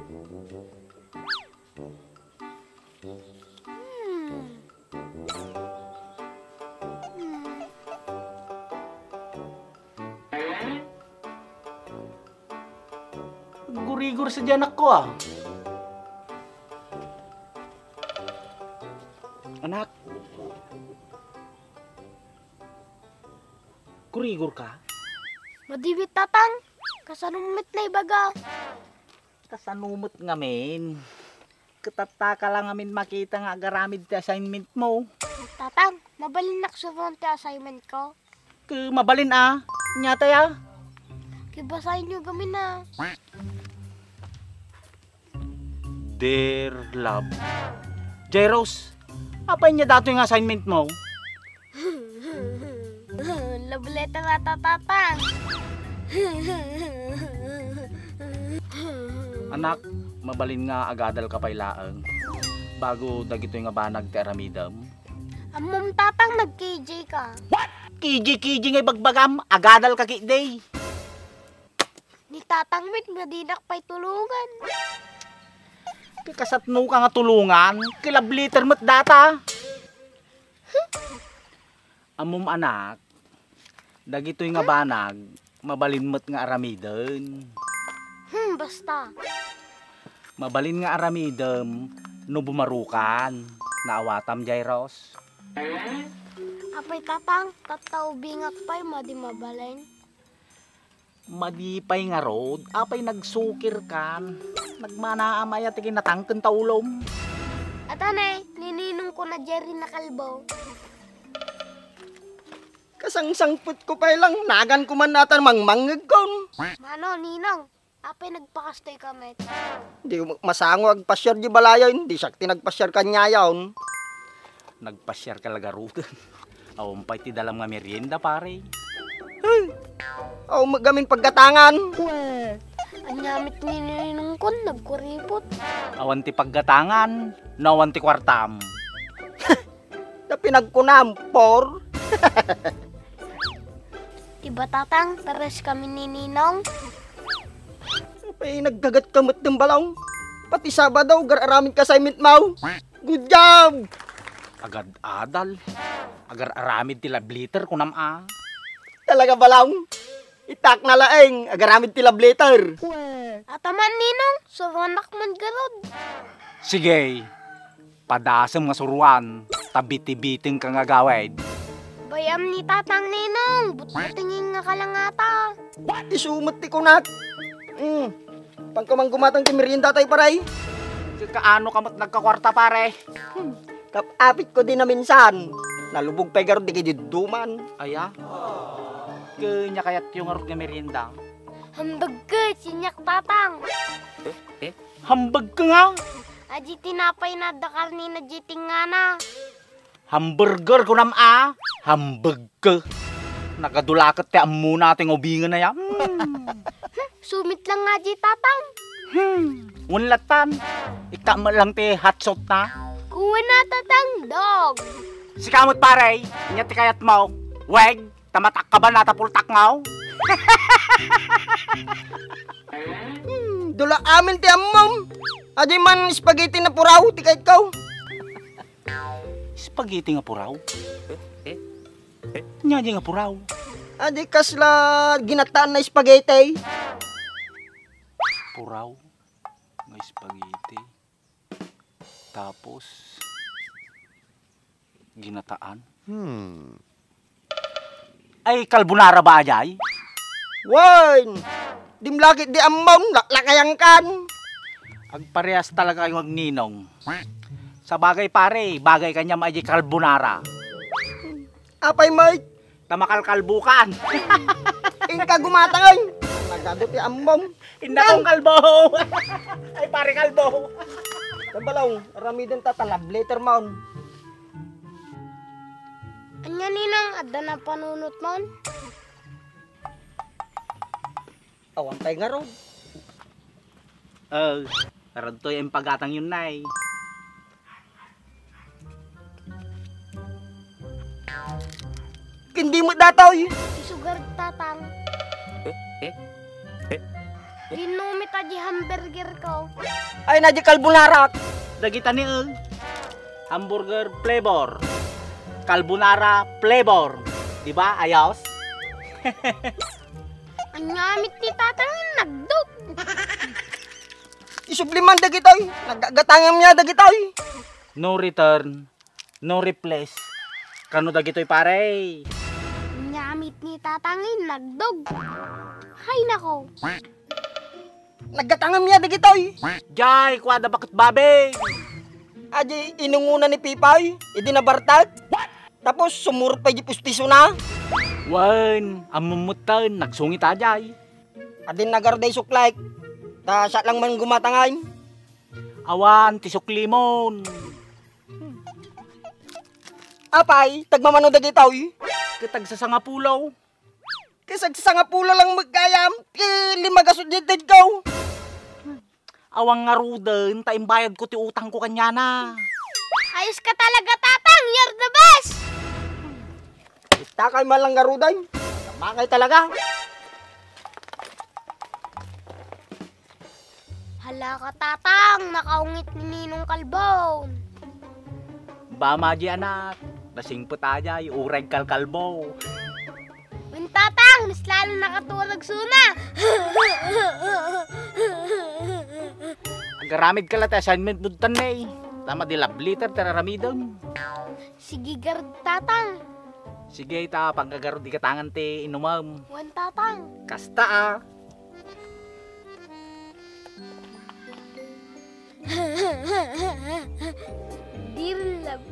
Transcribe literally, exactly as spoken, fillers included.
Hmm. Hmm. Gurigor sa diyan ako, ah. Anak. Gurigor ka? Madi met, Tatang. Kasano met naibaga? Kasano met ngamin? Ket ita ka la ngamin makita nga agaramid ti assignment mo. Tatang, mabalinnak suroen ti assignment ko. Ket mabalin a. Ania tay a? Ket basaenyo gamin a. Dear love. Jairos, apay ania datoy nga assignment mo? Love letter ata, Tatang. Anak, mabalin nga agadal ka pay laeng bago dagitoy nga banag ti aramidem. Ammom, Tatang, nag-K J ka. What? K J, K J nga ibagbagam? Agadal ka ketdi. Ni Tatang met, madinak pay tulongan. Ket kasano ka nga tulongan? Ket love letter met data. Ammom, anak, dagitoy nga banag, mabalin met nga aramiden. Hmm, basta. Mabalin nga aramidem no bumarukan. Naawatam, Jairos? Apay, Tatang, tatta ubingak pay, madi mabalin. Madi pay ngarud, apay nagsukirkan. Nagmanaam aya ti kinatangken ta ulom. Ata ne, ni ninongko na Jerry nakalbo. Kasangsangpetko pay lang, naganko man ata mangmangngegkon. Mano, Ninong? Apay nagpakastoy ka met? Di masango agpasiar di balayen, di siak ti nagpasiar kaniayon. Nagpasiar ka la garuden. Awan pay ti dalam nga merienda, pare. Awan met gamin paggatangan. Ania met ni ninongkon, nagkuripot. Awan ti paggatangan, no awan ti kuartam. Ta pinagkunam, por. Di ba, Tatang, pares kami ni Ninong? Apay, naggagat ka met den, Balong. Pati Sabado, agar-aramid ka assignment mo. Good job! Agad-adal. Agar-aramid ti love letter, kunam a. Talaga, Balong? Itak na laeng, agaramid ti love letter. Ataman, Ninong, suruanak man garud. Sige, padasem nga suruan, ta bitibiteng ka nga agawid. Bay-am ni Tatang, Ninong, butbutingin nga kalangata. Isu met ti kunak. Hmm. Pangka man gumatang ti merienda tayo, pare. Kaano ka met nagkakuarta, pare? Hmm. Kap-apit ko din na minsan. Nalubog pay garud di kay didduman. Aya? Kanya kayat yung ngarud nga merienda? Hambag ka, siniak, Tatang. Eh? Eh? Hambag ka nga? Adi tinapay na dakar ni na di tingana. Hamburger, kunam a? Hambag ka. Nagadulaket ti ammona ti ngubingan na ya. Hmm. Sumit lang nga di, Tatang. Hmm. Wen latan. Ikka met lang ti hot sauce na. Kuwen na, Tatang, dog. Sika met, pare. Ania ti kayat mo? Weg? Ta matakkaban na ta pultakngaw? Hmm, dula amin ti ammom. Adi man spaghetti nga puraw ti kayatko. Spaghetti nga puraw? Eh? Eh? Ania di nga puraw? Adi kasla ginataan nga spaghetti. Puraw nga spaghetti. Tapos, ginataan. Hmm. Ay, carbonara ba, ajay? Wen! Dimlakit di ammom, laklakayan kan. Agparehas talaga kayo agninong. Sa bagay, pare, bagay kanya maidi carbonara. Apay, Mike? Ta makalkalbo kan. Inka gumatang, ay. Nagado ti ammom. Inda kong kalbo. Ay, pare, kalbo. Kabalaw, aramiden ta, ta love letter mon. Anya, ninang, adda na panunot mon? Awan pay ngarud. Oh, karadtoy ang pagatang yun, nay. Hindi mo datoy. Isugar, tatang. Eh, eh, eh. Ginumit a di hamburger ko. Ay, na di carbonara. Dagita ni, eh, hamburger flavor. Carbonara flavor. Di ba? Ayos? Anyamit ni Tatang nagdog. Isubli man dagitoy. Naggatangam niya dagitoy. No return, no replace. Kano dagitoy, pare? Anyamit ni Tatang nagdog. Hay nako. Naggatangam niya dagitoy. Jay, kuada baket babe. Adi inunguna ni Pipay, idi nabartak. Tapos sumurot pay di pustiso na. Wen, ammom metten, nagsungit a jay. Adin nagarday suklek. Ta siya lang man gumatangay. Awan, ti suklimon. Apay, tagmamano dagitoy? Ket tagsasangapulo. Ket tagsasangapulo lang met gayam, ti lima gasut diay tedko. Awan ngaruden, ta imbayadko ti utangko kaniana. Ayos ka talaga, Tatang. You're the best! Itakay man lang ngaruden. Makay talaga. Hala ka, Tatang, nakaungit ni Ninong Kalbon. Bama di anak, nasingpet a jay, uray kalkalbo. Wen, Tatang, mas lalo nakaturog suna. Agaramid ka la ti assignment mo ditan, eh. Tama di love letter ti raramidem. Sige, garud, Tatang. Sige, ta pagkagarud, ikatangan ti inumem. Wen, Tatang. Kasta, ah. Dear love.